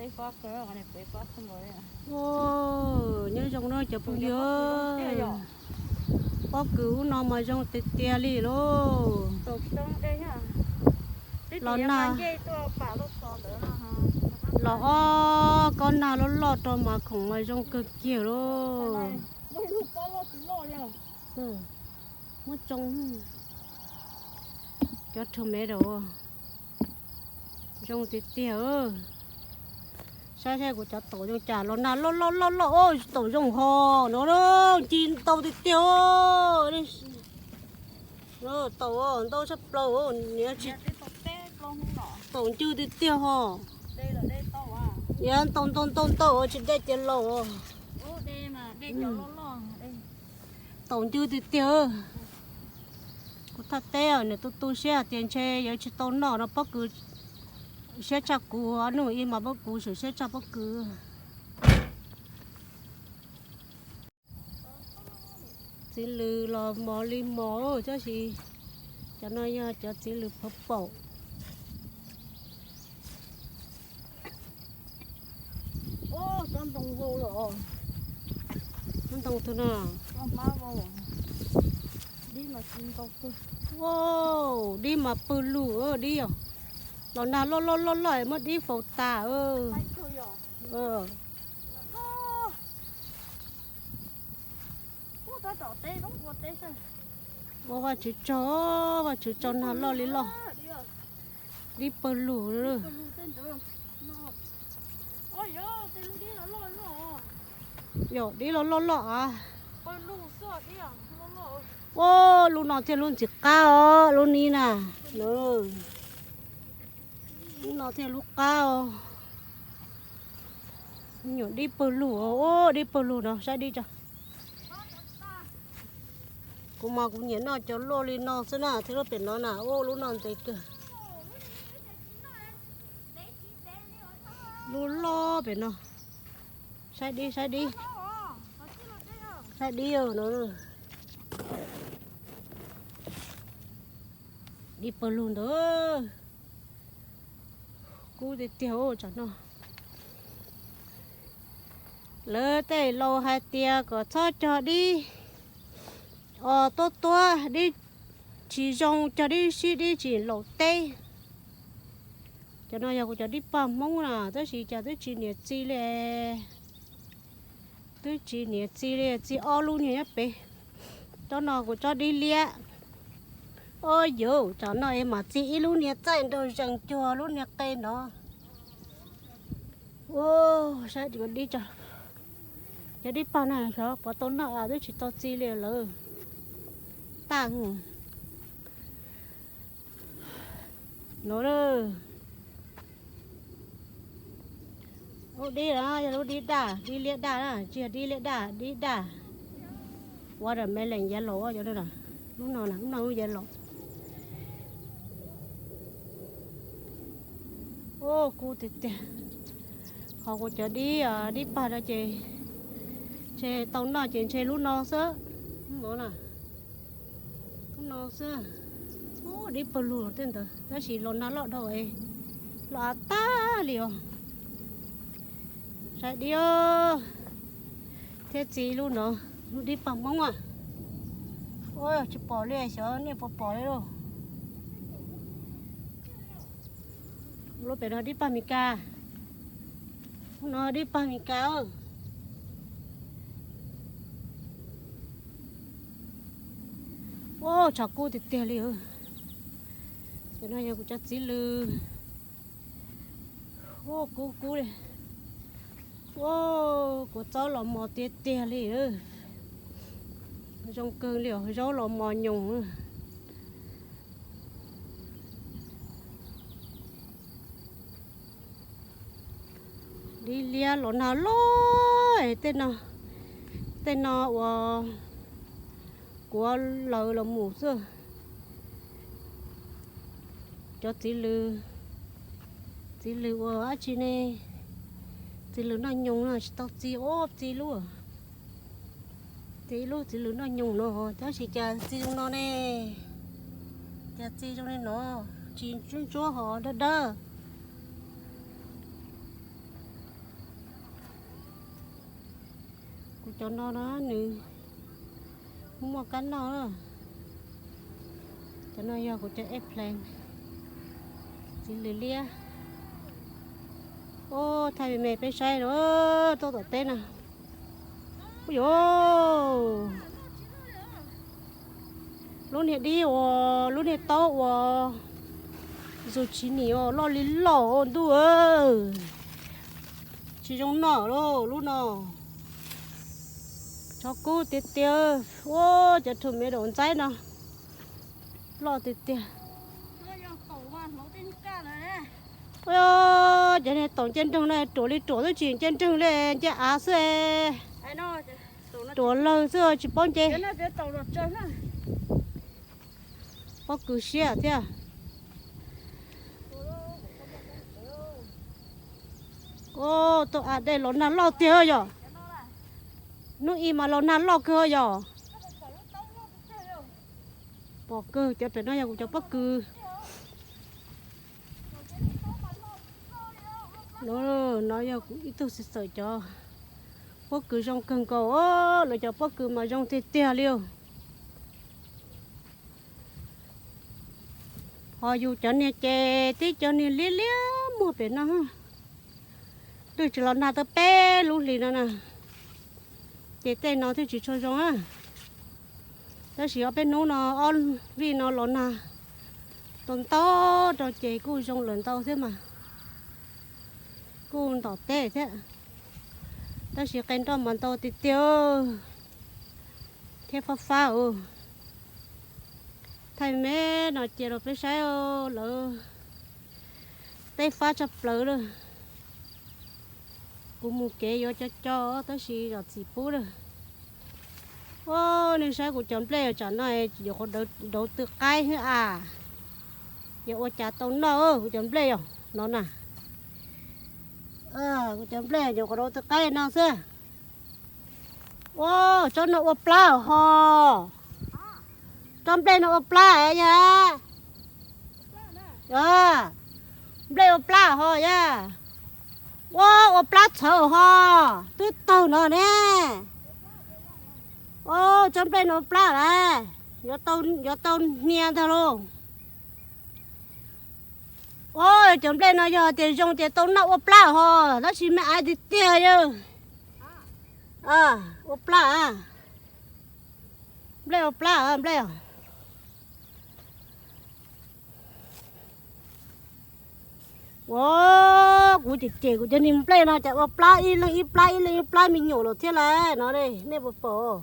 Nyob zoo no cov phooj ywg, pob kws ub no mas zoo tiag tiag li lauj. Los nag, los ob kob nag loj loj rau mas khoom mas zoo kawg kiag lauj. Muab tsoo cov rhawv mev rau zoo tiag tiag. Saib saib kuv cov taum zoo cas, los nag loj loj loj loj, taum zoo ho no, ci ntau tiag tiag. Taum ntau tshaj plaws, niam tsis taum ncw tiag tiag ho. Yog ntau ntau ntau ntau tsis de tias laus. Taum ncw tiag tiag. Kuv thaj teb nws tu tu siab tias ntshe yuav tsis tau noj no pob kws siab tshaj kuv, ob hnub ib mas pob kws sim siab tshaj pob kws. Txiv lws los mos li mos, tab sis cov no yog cov txiv lws phav paum. Ntoo tus no, dib mas pw lug dib os. Los nag loj loj loj loj muab dib faus tas. Ua Vajtswv tsaug, Vajtswv tsaug nag loj li loj, dib pawg lug. Yog dib loj loj loj as. Ua lub no thiaj lub ntxim qab os, lub ni na. Lub no thiaj lub qab os. Nyuam dib pawg lug, dib pawg lug no saib dib tso. Kuv mas kuv nyiam noj cov loj li no xwb na, thiab lub pem no na, ua lub no ntev kawg. Lub loj pem no, saib dib, saib dib, saib dib no. Dib pawg lug ntawd, kub tiag tiag tsam no. Lawv tej laus hais tias kom txhob cog dib os tuab tuab, dib tsis zoo, cog dib sib dib tsis laum teb. Cov no yog kuv cov dib paj Hmoob na, tab sis cas twb tsis niam txiv li. Twb tsis niam txiv li, txiv ob lub niag nyob pem. Tsob no kuv tsob dib liab. Ua yuv, tsam no es mam txiv ib lub niag txaij nraug zees cuag lub niag qe no. Ua, saib dib, cov dib paj na xyov puas tau noj, twb tsis tau txiv li lawm. Tag no. Lub dib no yog lub dib daj, dib liab daj na, tsis yog dib liab daj, dib daj. Watermelon yellow, lub no, lub no yellow. Ua kub tiag tiag. Ho kuv cov dib, dib paj no ces ntshe tau noj ces ntshe lub no xwb. Lub no xwb. Ua dib pawg lug tej ntawd tab sis los nag loj dhau, los av tag li os. Saib dib thiab txiv lub no, lub dib paj Hmoob a. Ua tsis pom li, xyov nej puas pom li lauj. Lub pem no dib paj Mes Kas. Lub no dib paj Mes Kas. Ua tshav kub tiag tiag li. Cov no yog kuv cov txiv lws. Ua kub kub li. Ua, kuv txob los mos tiag tiag li. Zoo kawg li os, zaub los mos nyoos. Dib liab los nag loj, tej no, tej no uas kuv lawv los mus xwb. Cov txiv lws, txiv lws ua dab tsi ne? Txiv lws noj nyoos no tsis tau txiv, ua txiv lub, txiv lub txiv lws noj nyoos no, tab sis cas txiv zoo no ne? Cas txiv zoo li no, tsis ntsuab ntsuab ho dawb dawb. Cov no na nws muaj kab noj. Cov no yog kuv cov eggplant, txiv lws liab. Ub, thaij me me peb saib, tuaj tom teb na. Ub yuav, lub niag dib uas, lub niag taub uas zucchini uas loj li loj ntuj, tsis zoo noj lub no. Tshav kub tiag tiag. Ua cov tomato ntxaib no loj tiag tiag. Cov niag taum nce nroog no ruam li ruam twb tsis nce nroog li, nce av xwb. Ruam lawg xwb tsis paub nce. Pob kws siab thiab. Ub, tus av dej los nag loj tiag yom. Hnub ib mas los nag loj kawg yom. Pom kawg, cov pem no yog kuv cov pob kws. No yog kuv ib tug xwm txawm cov pob kws zoo kawg nkaus, lawv cov pob kws mas zoo tiag tiag li. Ho yus cov niag ces tib cov niag liab liab muag pem no. Twb tsis los nag tau peb lub hlis no na, ces tej no twb tsis tshua zoo na. Tab sis ob peb hnub no, ob vij no los nag tau ntau rau ces kuj zoo lawm ntau thiab mas, kuj ntom teb thiab. Tab sis qe nroj mas ntau tiag tiag thiab fab fab. Thaij me no cia rau peb saib, lawv teb fab tshaj plaws lawm. Kuv mus kev yuav co co tab sis zam txim pub lawm. Ua, nej saib kuv cov nplej tsam no nyuam qhuav dauv tw qaib xwb a. Yog ua cas tau noj kuv cov nplej os no na. Kuv cov nplej nyuam qhuav dauv tw qaib no xwb. Ua, tsob no ua plab ho. Tsob nplej no ua plab yog. Nplej ua plab ho yog. Ua, ua plab txhawv ho. Twb tawg no ne. Ua, tsob nplej no ua plab lawm. Yuav tau hnia ntag lauj. Ua, cov nplej no yog tias zoo ces tau noj ua plab ho, tab sis me aiv tiag tiag yog. Ua plab, nplej ua plab nplej. Ua, kuv cem cem kuv cov niag nplej no cas ua plab ib leeg ib plab ib leeg ib plab me nyuam lawm thiab lauj no. Nej puas pom?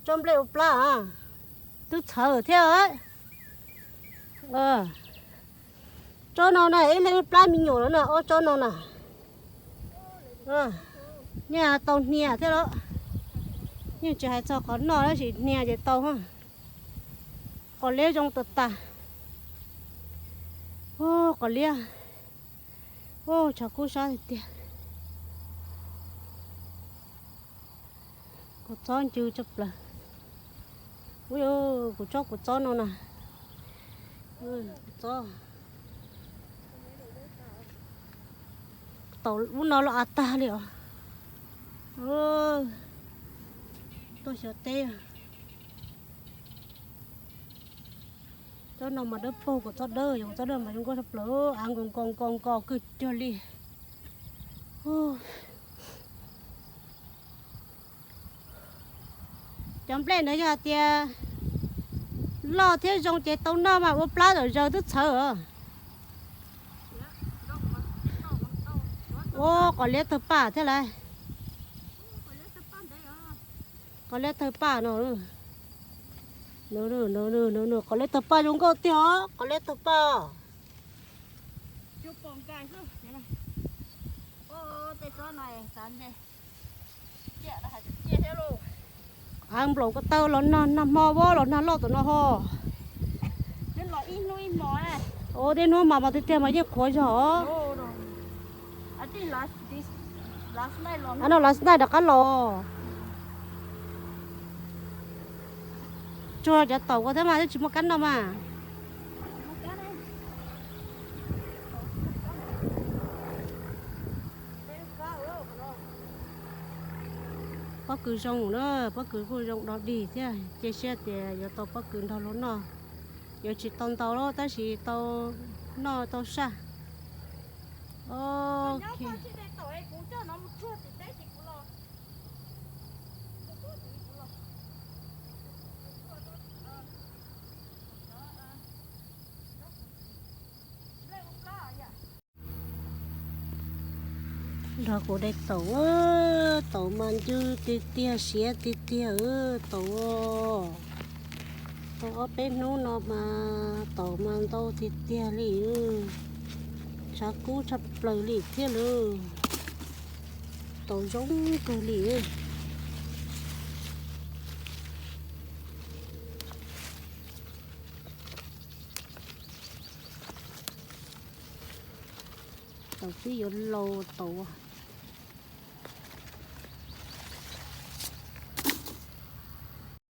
Tsob nplej ua plab twb txhawv thiab. Tsob no na ib leeg ib plab me nyuam lawm na, ob tsob no na. Yeej tau hnia thiab los. Yeej tsis hais txog qhov noj tab sis hnia ces tau. Qos liab zoo tas tas. Qos liab. Tshav kub sab tiag tiag. Kua txob ncw tshaj plaws. Ub, kuv tsob kua txob no na. Kua txob. Taum ub no los av tag li os. Tuaj xyuas teb. Tsob no mas dawb paug, kua txob dawb, yog kua txob dawb mas zoo nkauj tshaj plaws, av nkaus nkaus nkaus nkaus kawg cuag li. Cov nplej ntawd yog hais tias loj thiab zoo ces tau noj mas ua plab tam zaws twb txhawv. Ua, qos liab tawg paj thiab lauj. Qos liab tawg paj no. Qos liab tawg paj zoo nkauj tiag os, qos liab tawg paj. Av nplaum ko taw los nag, nag hmo vab los nag loj tam no ho. Ua, tej hnub mas mas tiag tiag mas yeej qhuav zog. Av no last night rov qab los. Tsuag cov taum ko thiab mas twb tsis muaj kab noj mas. Pob kws zoo na, pob kws kuj zoo dog dig thiab, cia siab tias yuav tau pob kws nrog luag noj. Yuav tsis tau ntau lawm tab sis tau noj tau saj. Ok. Nrog kuv de taum, taum mas ncw tiag tiag, siav tiag tiag, taum. Tau ob peb hnub no mas taum mas ntau tiag tiag li, tshav kub tshaj plaws li thiab lauj. Taum zoo kawg li. Taum twb yuav laus taum.